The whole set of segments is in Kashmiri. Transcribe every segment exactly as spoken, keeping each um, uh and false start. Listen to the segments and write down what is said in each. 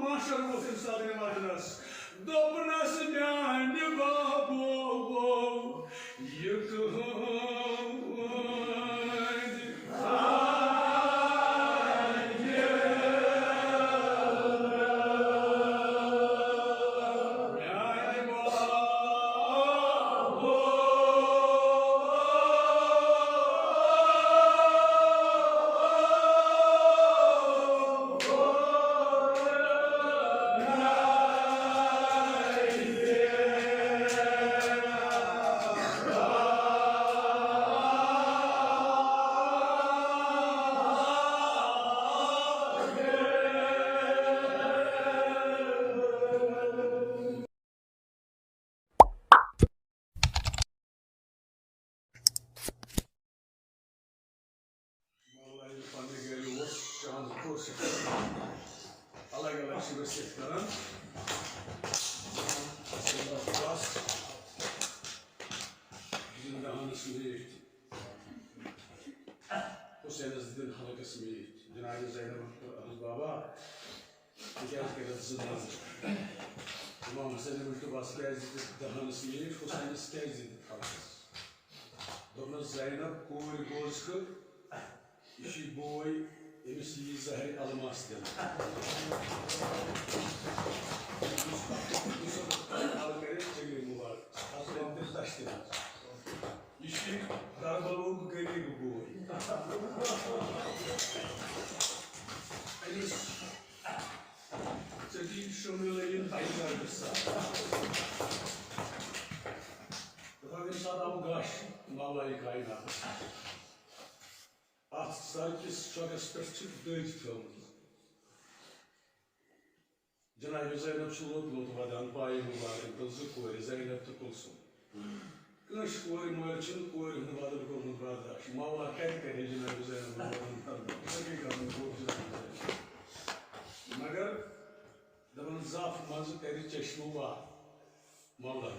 ماشٹر ووت أمۍ ساتہٕ وَننَس، دوٚپنَس، "میٛانہِ بابو، یہِ کٕہٕنٛدِ مولا ییٚلہِ پننہِ گرِ اوس، چاند کوٚر سٮ۪ٹھاہ۔ الگ الگ چھِ وصیت کران۔ زندہ ہانس میٖٹھۍ۔ حسینس دِتِن حلقس میٖٹھۍ۔ جناب زینب، اہن بابا، تِکیٛازِ کٔرِتھ زٕ نظر؟ امام حسین مُجتبیٰ ہس کیٛازِ دِتِکھ دہانس میٖٹھۍ، حسینس کیٛازِ دِتِکھ حلقس؟ دوٚپنس، زینب، کوٗرۍ بوزکھٕ، یہِ چھُے بوے، أمِس یی زہرِ الماس دِنہٕ۔ یُس، یُس حل کرِ، ژےٚ گٔے مُبارک۔ اَتھ ترٛٲوِتھ دِتھ دَچھِ تہِ نظر۔ یہِ چھُ کربلُک غریٖب بوے۔ أمِس ژٔٹِنۍ شٲمِل یِن تَیار گژھان۔ دَپان، ییٚمہِ ساتہٕ آو گاش مولایہِ کائناتس، اَتھ سر کِس چھۄکس پٮ۪ٹھ چھِ دٔج تھٲومٕژ۔ جناب زینب چھُ لوٚت لوٚت ودان پایہِ مُبارک تہٕ زٕ کورِ زینب تہٕ کلثوم۔ کٲنٛسہِ کورِ مٲلۍ چھُنہٕ کورِ ہُنٛد ودُن کوٚرمُت برداش۔ مولا کتہِ کرِ جناب زینب ہُنٛد ودُن برداش؟ سُہ کیٛاہ کرُن گوٚو جناب زینب؟ مگر دپان زپھ منٛزٕ کرِ چشمہٕ واہ۔ مولا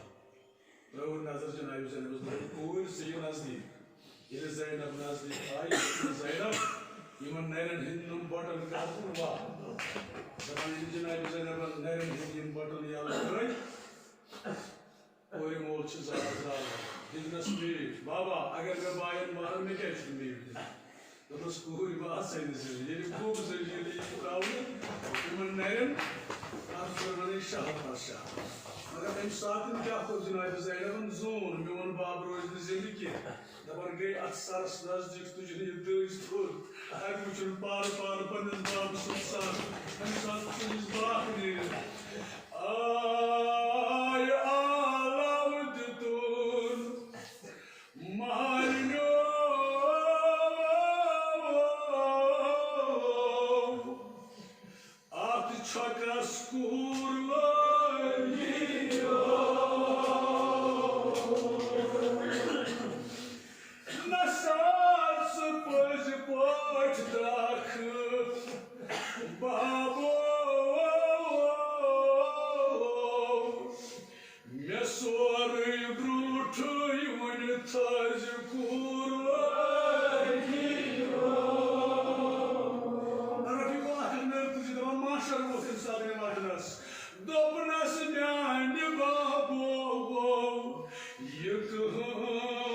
ترٲو نظر جناب زینبس، دوٚپُن، "کوٗرۍ، ژٕ یہِ نزدیٖک۔" ییٚلہِ زینب نزدیٖک آیہِ، دوٚپُن، "زینب، یِمن نرٮ۪ن ہٕنٛدۍ یِم بٹن کر تہٕ واہ۔" دپان، ییٚلہِ جناب زینبن نرٮ۪ن ہٕنٛدۍ یِم بٹن یَلہٕ ترٲے، کورِ مول چھُ زار زار دِتنس میٖٹھۍ۔ "بابا، اگر مےٚ باین مارن، مےٚ کیٛازِ چھُنہٕ میٖٹھۍ دِوان؟" دوٚپنَس، "کوٗرۍ، بہٕ آسَے نہٕ زِندٕ۔ ییٚلہِ بُک زٔمیٖن یی ترٛاونہٕ یِمَن نَرٮ۪ن، اَتھ چھُ وَنان شہر پَتہٕ شہر۔" مگر تَمہِ ساتہٕ کیٛاہ کوٚر جِنابِ زینبَن؟ زون، میون باب روزِ نہٕ زِندٕ کینٛہہ۔ دَپان گٔے اَتھ سَرَس نزدیٖک تُجہِ یہِ دٔج تھوٚد۔ اَتہِ وٕچھُن پارٕ پارٕ پنٛنِس بابہٕ سُنٛد سَر۔ تَمہِ ساتہٕ ژھٕنِس باکھ نیٖرِتھ۔ آے آلو دیُتُن مہرنیو اتھ چھۄکس کوٗر لٲگِو۔ نہ سا ژٕ پٔزۍ پٲٹھۍ درٛاکھ بابو۔ مےٚ سورُے برٛونٛٹھٕے وُنہِ تھٲوزِ کوٗر لٲگِتھ۔ رفیق الاخر نٔر تُجہِ دَپان، ماشٹر اوس أمۍ ساتہٕ وَٹنَس۔ دوٚپنَس، میٛانہِ بابو، یہِ کٕہٕنٛدِ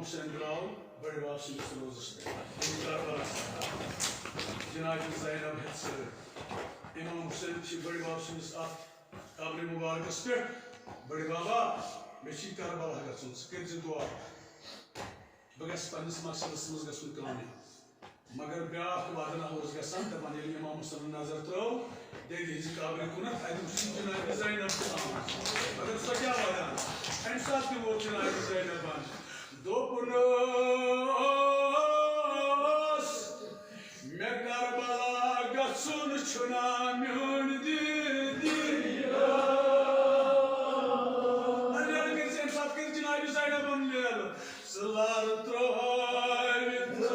حسین درٛاو بٔڈِ بب سٕنٛدِس روزس پٮ۪ٹھ۔ یِم کربلا جناب زینب ہٮ۪تھ سۭتۍ۔ امام حسین چھِ بٔڈِ بب سٕنٛدِس اتھ قبرِ مبارکس پٮ۪ٹھ، بٔڈِ بابا، مےٚ چھِ کربلا گژھُن، ژٕ کٔرۍ زِ دعا، بہٕ گژھٕ پننِس مقصدس منٛز گژھُن کامیاب۔ مگر بیٛاکھ وعدٕ نہ اوس گژھان، دپان ییٚلہِ امام حسنن نظر ترٲو، دٮ۪دِ ہٕنٛزِ قبرِ کُنتھ، اتہِ وُچھ جناب زینب آمٕژ۔ مگر سۄ کیٛاہ وعدٕ؟ امہِ ساتہٕ تہِ ووت جناب زینبن، دوٚپُن، مےٚ کربلا گژھُن چھُنا میون دِل۔ اگر کٔرۍ زِ اَمہِ ساتہٕ کٔرۍ جناب زینبن لیل، ژٕ لارٕ ترٛٲوِتھ۔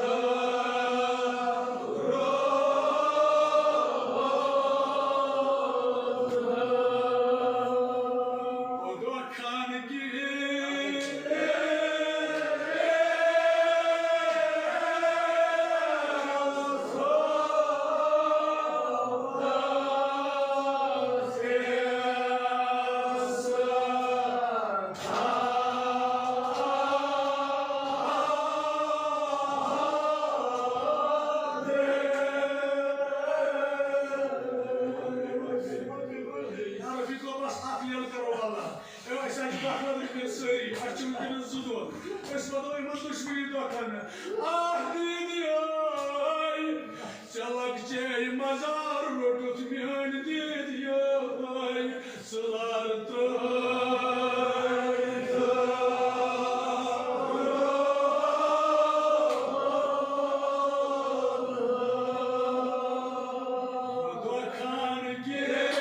یا رفیق، بس اکھ لیل کرو اللہ۔ اے، أسۍ حظ چھِ دۄشوے وٕنکیٚنَس سٲری، اَسہِ چھِ وٕنکیٚنَس زٕ دۄہ۔ أسۍ وَدو یِمَن دُشمنی دۄکھَن۔ آہ، دیٖدی ٲے، ژےٚ لۄکچے مَزار روٚٹُتھ میٛٲنۍ دیٖدی ٲے، ژٕ لار ترٛٲوِتھ۔ دۄکھان کیٛاہ؟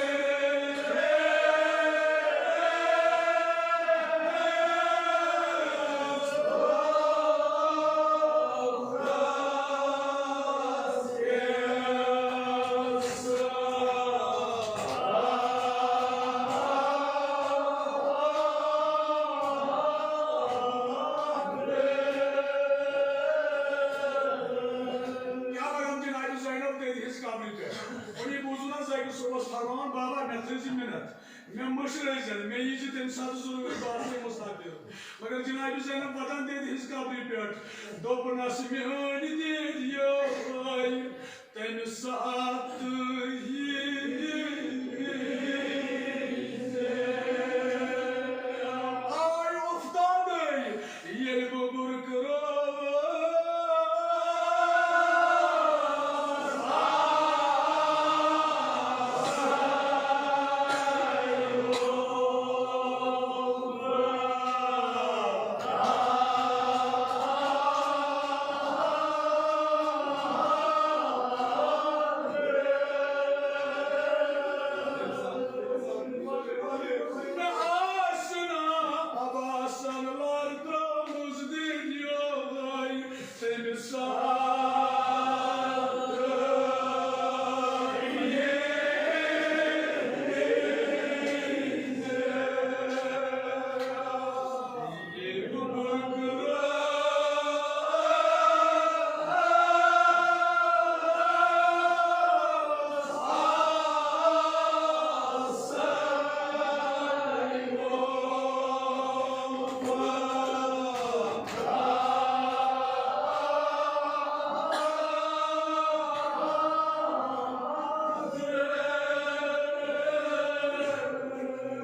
کیٛاہ وَنان جناب زینب دٮ۪دِ ہٕنٛزِ قبرِ پٮ۪ٹھ؟ وۄنۍ بوٗزُن حظ زَنہِ صٲبَس فرمان، بابا، مےٚ تھٲیزِ مِنت، مےٚ مٔشرٲیزٮ۪ن، مےٚ ییٖزِ تَمہِ ساتہٕ ضروٗرت باقٕے مستقبل۔ مگر جناب زینب وَدان دٮ۪دِ ہٕنٛزِ قبرِ پٮ۪ٹھ، دوٚپنَس، میٛٲنۍ دٮ۪دِ یٲے، تَمہِ ساتہٕ ییٖزِ۔ آے اُفتادٕے، ییٚلہِ بہٕ بُرکہٕ رووُس۔ مےٚ آسہِ نا عباسن لر ترٲومٕژ دِنۍ یوٚہے تٔمِس ساتہٕ۔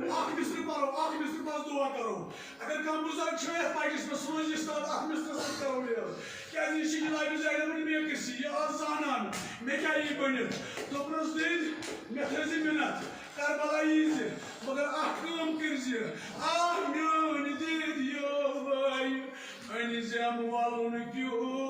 اکھ مصرِ پرو، اکھ مصرِ پرو، دعا کرو۔ اگر کانٛہہ بُزرگ چھُ یتھ مجلسہِ منٛز، سون یہِ استاد، اکھ مصرِ سۭتۍ کرو یہِ۔ کیازِ یہِ چھِ جناب زینب بن میکسی، یہِ ٲس زانان، مےٚ کیٛاہ یی بٔنِتھ۔ دوٚپنَس، دٔدۍ، مےٚ تھٲیزِ مِنت، کربلا ییٖزِ، مگر اکھ کٲم کٔرزِ، آ میٲنۍ دٔدۍ یٲے، أنزٮ۪م وَلُن کیُتھ۔